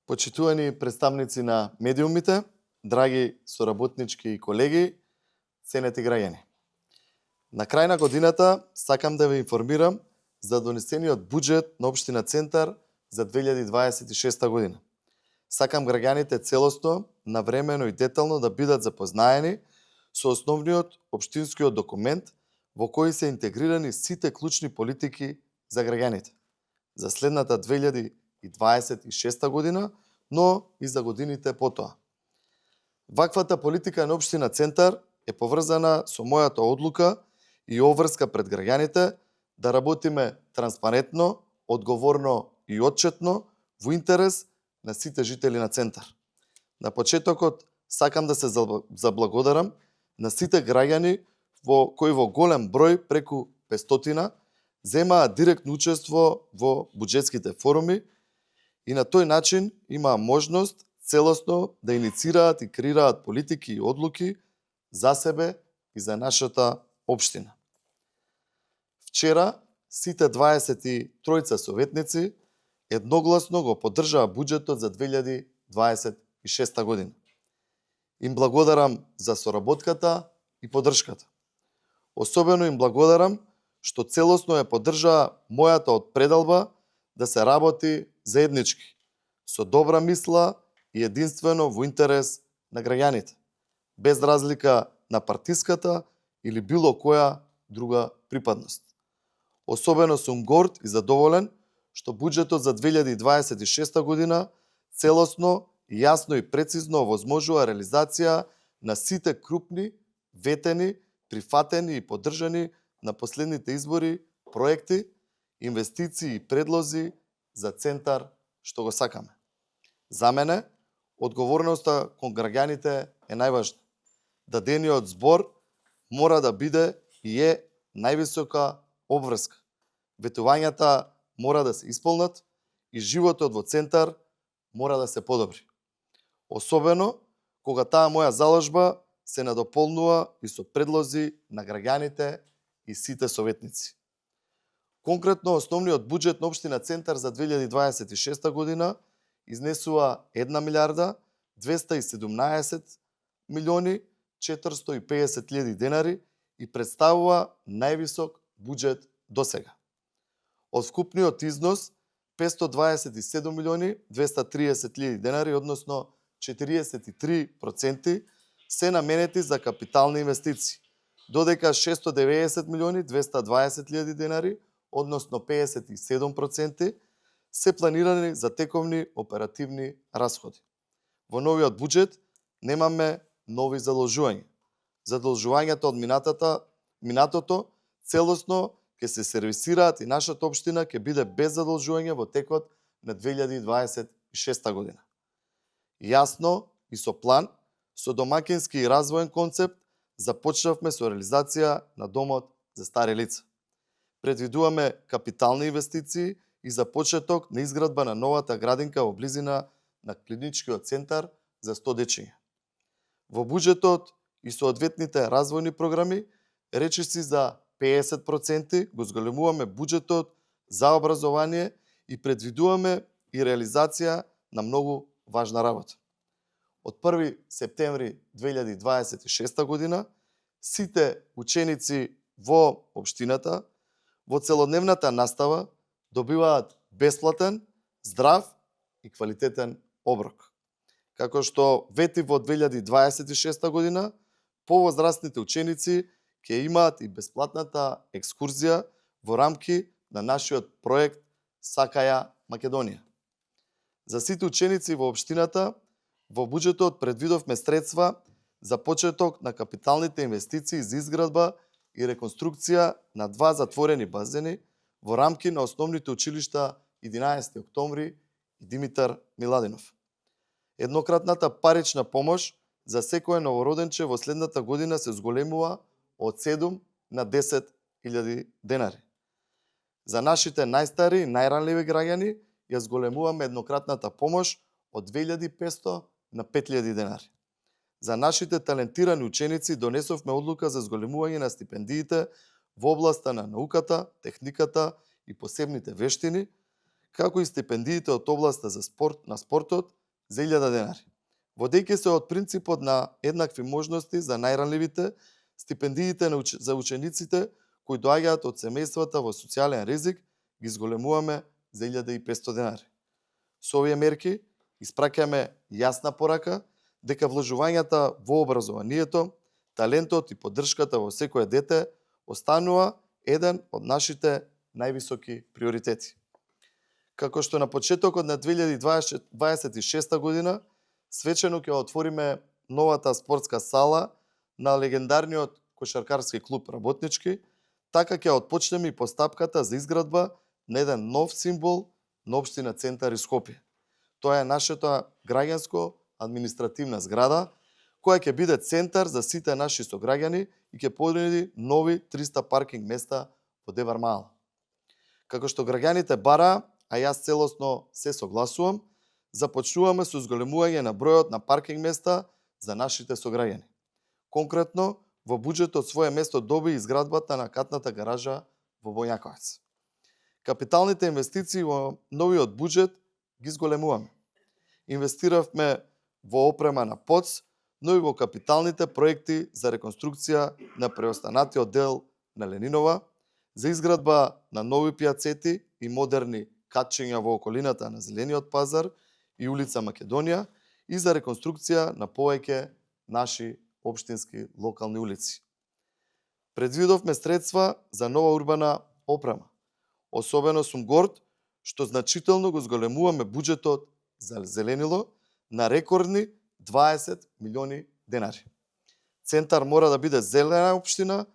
Почитувани представници на медиумите, драги соработнички и колеги, ценети граѓани. На крај на годината сакам да ве информирам за донесениот буџет на Општина Центар за 2026 година. Сакам граѓаните целосно, навремено и детално да бидат запознаени со основниот општинскиот документ во кој се интегрирани сите клучни политики за граѓаните за следната 2026 година, но и за годините потоа. Ваквата политика на Општина Центар е поврзана со мојата одлука и обврска пред граѓаните да работиме транспарентно, одговорно и отчетно во интерес на сите жители на Центар. На почетокот сакам да се заблагодарам на сите граѓани кои во голем број, преку 500, земаат директно учество во буџетските форуми и на тој начин имаа можност целосно да иницираат и креираат политики и одлуки за себе и за нашата општина. Вчера сите 23 советници едногласно го поддржаа буџетот за 2026 година. Им благодарам за соработката и поддршката. Особено им благодарам што целосно ја поддржаа мојата отпредалба да се работи заеднички, со добра мисла и единствено во интерес на граѓаните, без разлика на партиската или било која друга припадност. Особено сум горд и задоволен што буџетот за 2026 година целосно, јасно и прецизно овозможува реализација на сите крупни, ветени, прифатени и поддржани на последните избори проекти, инвестиции и предлози за Центар што го сакаме. За мене, одговорноста кон граѓаните е најважна. Дадениот збор мора да биде и е највисока обврска. Ветувањата мора да се исполнат и животот во Центар мора да се подобри. Особено кога таа моја заложба се надополнува и со предлози на граѓаните и сите советници. Конкретно, основниот буџет на Општина Центар за 2026 година изнесува 1 милиарда 217 милиони 450 лијади денари и представува највисок буџет досега. Од вкупниот износ 527 милиони 230 лијади денари, односно 43% се наменети за капитални инвестиции, додека 690 милиони 220 лијади денари, односно 57%, се планирани за тековни оперативни расходи. Во новиот буџет немаме нови задолжувања. Задолжувањата од минатото целосно ќе се сервисираат и нашата општина ќе биде без задолжување во текот на 2026 година. Јасно и со план, со домакински и развоен концепт, започнавме со реализација на домот за стари лица. Предвидуваме капитални инвестиции и за почеток на изградба на новата градинка во близина на клиничкиот центар за 100 дечиња. Во буџетот и соодветните развојни програми, речиси за 50% го зголемуваме буџетот за образование и предвидуваме и реализација на многу важна работа. Од 1 септември 2026 година, сите ученици во општината, во целодневната настава, добиваат бесплатен, здрав и квалитетен оброк. Како што вети во 2026 година, повозрастните ученици ќе имаат и бесплатната екскурзија во рамки на нашиот проект Сакаја Македонија. За сите ученици во општината, во буџетот предвидовме средства за почеток на капиталните инвестиции за изградба и реконструкција на 2 затворени базени во рамки на основните училишта 11 октомври и Димитар Миладинов. Еднократната парична помош за секој новороденче во следната година се зголемува од 7 на 10.000 денари. За нашите најстари и најранливи граѓани ја зголемуваме еднократната помош од 2.500 на 5.000 денари. За нашите талентирани ученици донесовме одлука за зголемување на стипендиите во областа на науката, техниката и посебните вештини, како и стипендиите од областа за спорт на спортот за 1000 денари. Водејќи се од принципот на еднакви можности за најранливите, стипендиите за учениците кои доаѓаат од семејствата во социјален ризик ги зголемуваме за 1500 денари. Со овие мерки испраќаме јасна порака дека вложувањата во образованието, талентот и поддршката во секое дете останува еден од нашите највисоки приоритети. Како што на почетокот на 2026 година свечено ќе отвориме новата спортска сала на легендарниот кошаркарски клуб Работнички, така ќе отпочнеме и постапката за изградба на еден нов символ на општина Центар и Скопје. Тоа е нашата граѓанско административна зграда, која ќе биде центар за сите наши сограѓани и ќе понуди нови 300 паркинг места во Девар Мал. Како што граѓаните бараа, а јас целосно се согласувам, започнуваме со зголемување на бројот на паркинг места за нашите сограѓани. Конкретно, во буџетот свое место доби изградбата на катната гаража во Боњаковец. Капиталните инвестиции во новиот буџет ги зголемуваме. Инвестиравме во опрема на ПОЦ, но и во капиталните проекти за реконструкција на преостанатиот дел на Ленинова, за изградба на нови пијацети и модерни катчиња во околината на Зелениот пазар и улица Македонија и за реконструкција на повеќе наши општински локални улици. Предвидовме средства за нова урбана опрема. Особено сум горд што значително го зголемуваме буџетот за зеленило на рекордни 20 милиони денари. Центар мора да биде зелена општина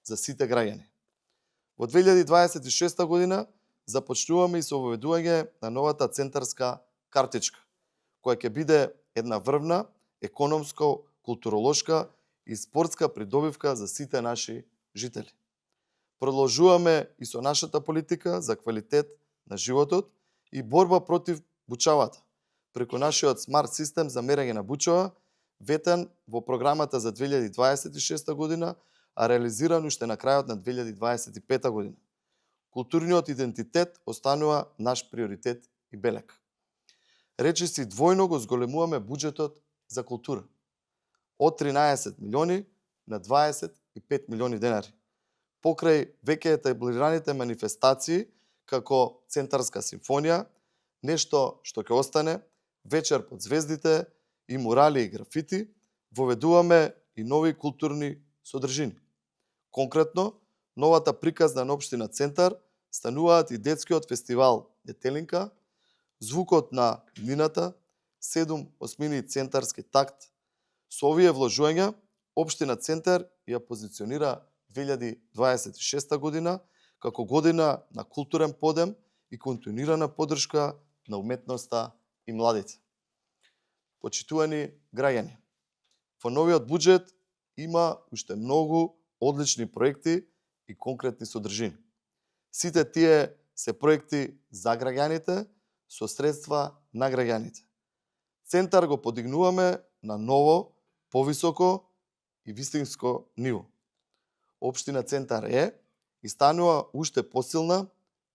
за сите граѓани. Во 2026 година започнуваме и со воведување на новата центарска картичка, која ќе биде една врвна, економско, културолошка и спортска придобивка за сите наши жители. Продолжуваме и со нашата политика за квалитет на животот и борба против бучавата, преку нашиот смарт систем за мерење на бучава, ветен во програмата за 2026 година, а реализиран уште на крајот на 2025 година. Културниот идентитет останува наш приоритет и белек. Речиси двојно го зголемуваме буџетот за култура. Од 13 милиони на 25 милиони денари. Покрај веќе етаблираните манифестации, како Центарска симфонија, нешто што ќе остане, вечер под звездите и мурали и графити, воведуваме и нови културни содржини. Конкретно, новата приказна на општина Центар стануваат и детскиот фестивал Детелинка, звукот на днината, 7 осмини центарски такт. Со овие вложувања, општина Центар ја позиционира 2026 година како година на културен подем и континуирана поддршка на уметноста и младите. Почитувани граѓани, во новиот буџет има уште многу одлични проекти и конкретни содржини. Сите тие се проекти за граѓаните со средства на граѓаните. Центар го подигнуваме на ново, повисоко и вистинско ниво. Општина Центар е и станува уште посилна,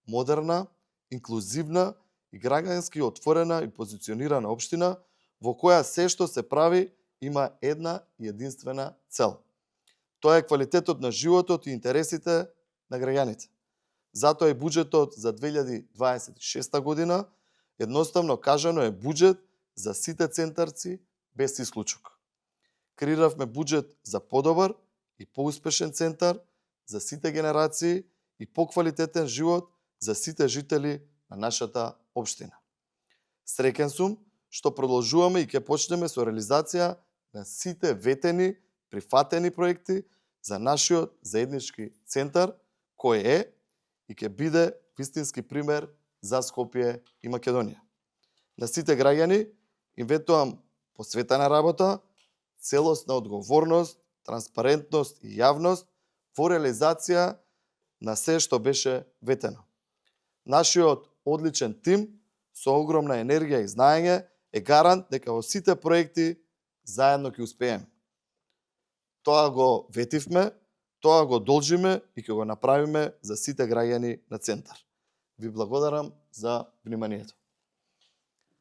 модерна, инклузивна и граѓански отворена и позиционирана општина во која се што се прави има една и единствена цел. Тоа е квалитетот на животот и интересите на граѓаните. Затоа и буџетот за 2026 година едноставно кажано е буџет за сите центарци без исклучок. Креиравме буџет за подобар и поуспешен центар за сите генерации и поквалитетен живот за сите жители на нашата општина. Среќен сум што продолжуваме и ќе почнеме со реализација на сите ветени, прифатени проекти за нашиот заеднички центар, кој е и ќе биде вистински пример за Скопје и Македонија. На сите граѓани им ветувам посветена работа, целосна одговорност, транспарентност и јавност во реализација на се што беше ветено. Нашиот одличен тим со огромна енергија и знаење е гарант дека во сите проекти заедно ќе успееме. Тоа го ветивме, тоа го должиме и ќе го направиме за сите граѓани на Центар. Ви благодарам за вниманието.